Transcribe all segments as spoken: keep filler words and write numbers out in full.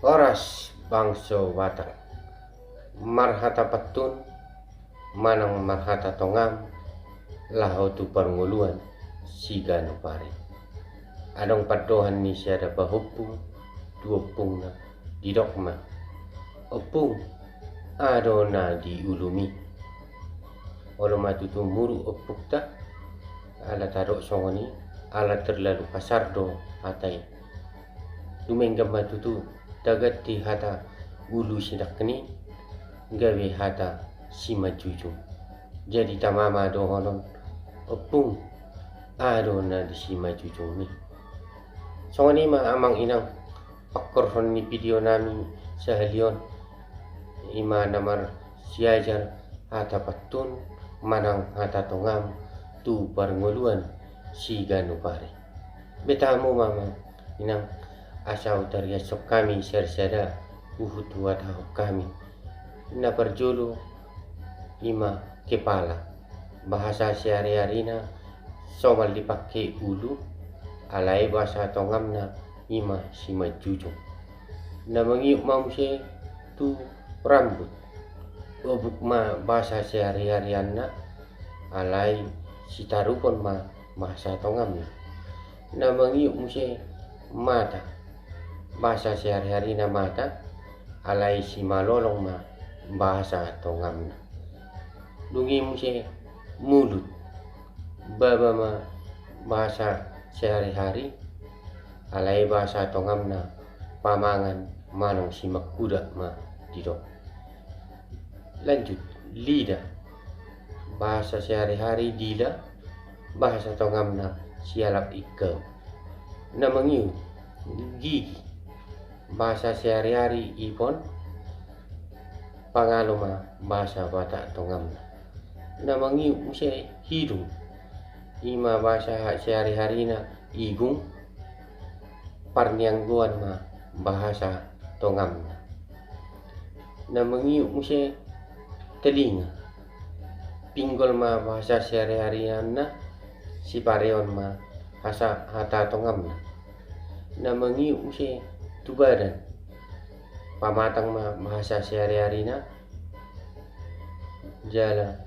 Horas bangso Batak, marhata pantun manang marhata tongam laho tu parngoluan siganup ari. Adong pandohan ni sada pahompu tu ompungna, didok ma: Ompung, aha do na di ulumi? Olo ma tutu muruk ompungta ala tadok songon i, ala terlalu kasar do hata i. Dumenggan ma tutu, taganti hata ulu sinangkin i gabe hata simanjujung. Jadi tama ma dohonon: Ompung, aha do na di simanjujungmi? Songon i ma amang inang pangkorhon ni video nami sahali on, i ma na marsiajar hata pantun manang hata tongam tu parngoluan siganup ari. Beta hamu ma amang inang, asa hutariashon hami sada-sada huhut huhatahon hami. Na parjolo i ma kepala, bahasa sehari-harina somal dipangke ulu, alai bahasa tongamna i ma simanjujung. Na mangihut ma muse tu rambut, obuk ma bahasa sehari-harianna, alai sitarupon ma bahasa tongamna. Na mangihut muse mata, bahasa sehari-harina mata, alai simalolong ma bahasa tongamna. Dung i muse mulut, baba ma bahasa sehari-hari, alai bahasa tongamna pamangan manang simangkudak ma didok. Lanjut, lidah, bahasa sehari-hari dila, bahasa tongamna sialap ingkau. Na mangihut, gigi, bahasa sehari-hari ipon, pangalo ma bahasa Batak tongamna. Na mangihut muse hidung, i ma bahasa sehari-harina igung, parnianggoan ma bahasa tongamna. Na mangihut muse telinga, pinggol ma bahasa sehari-harianna, sipareon ma hasa hata tongamna. Na mangihut muse tu badan, pamatang ma bahasa sehari-harina, jala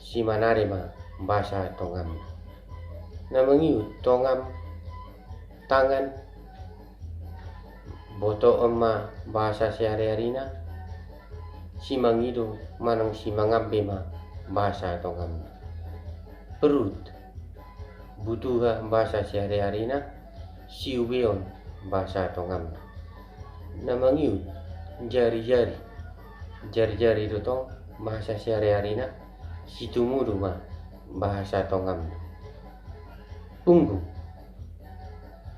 simanare ma bahasa tongamna. Na mangihut tongam, tangan, botoon ma bahasa sehari-harina, simangido manang simangambe ma bahasa tongamna. Perut, butuha bahasa sehari-harina, siubeon bahasa tongamna. Na mangihut jari-jari, jari-jari do tong bahasa sehari-harina, situmudu ma bahasa tongamna. Punggung,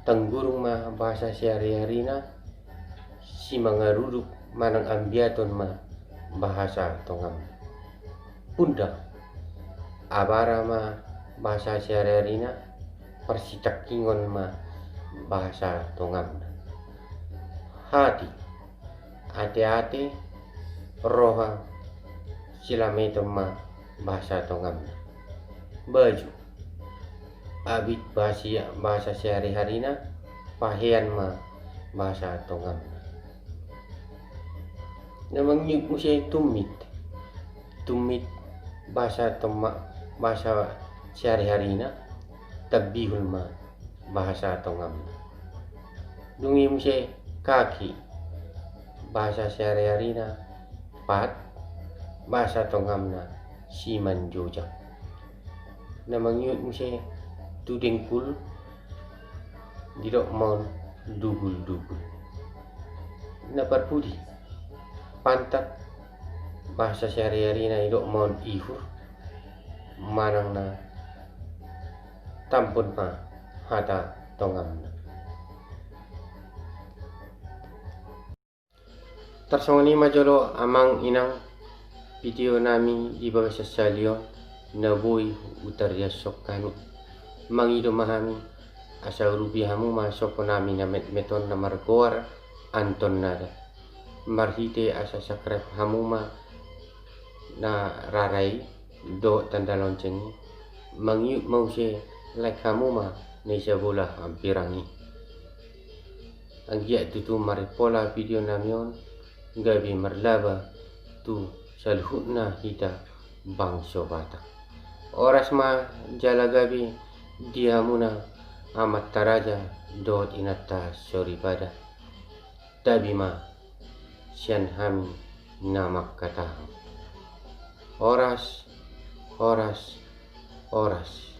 tanggurung ma bahasa sehari-harina, simangaruduk manang ambiaton ma bahasa tongamna. Pundak, abara ma bahasa sehari-harina, parsitangkingon ma bahasa tongamna. Hati, ate-ate, roha, silameton ma bahasa tongamna. Baju, abit bahasa, bahasa sehari-harina, pahean ma bahasa tongamna. Na mangihut muse tumit, tumit bahasa toma-, bahasa sehari-harina, tambihul ma bahasa tongamna. Dung i muse kaki, bahasa sehari-harina pat, bahasa tongamna simanjojak. Na mangihut muse tu dengkul, didok ma on dugul-dugul. Na parpudi, pantat, bahasa sehari-harina didok ma on ihur, manang na tambun ma hata tongamna. Tarsongon i ma jolo amang inang video nami di bagasan sahali on na boi hutariashon hami. Mangido ma hami asa urupi hamu ma sopo nami na metmet on na margoar Anton Nada. Marhite asa subscribe hamu ma na rara i dohot tanda lonceng i. Mangihut ma muse like hamu ma na di sabola hambirang i. Anggiat tutu marimpola video nami on gabe marlaba tu saluhutna hita bangso Batak. Horas ma jala gabe di hamuna amanta raja dohot inanta soripada. Tabi ma sian hami na mangkatahon. Horas, horas, horas.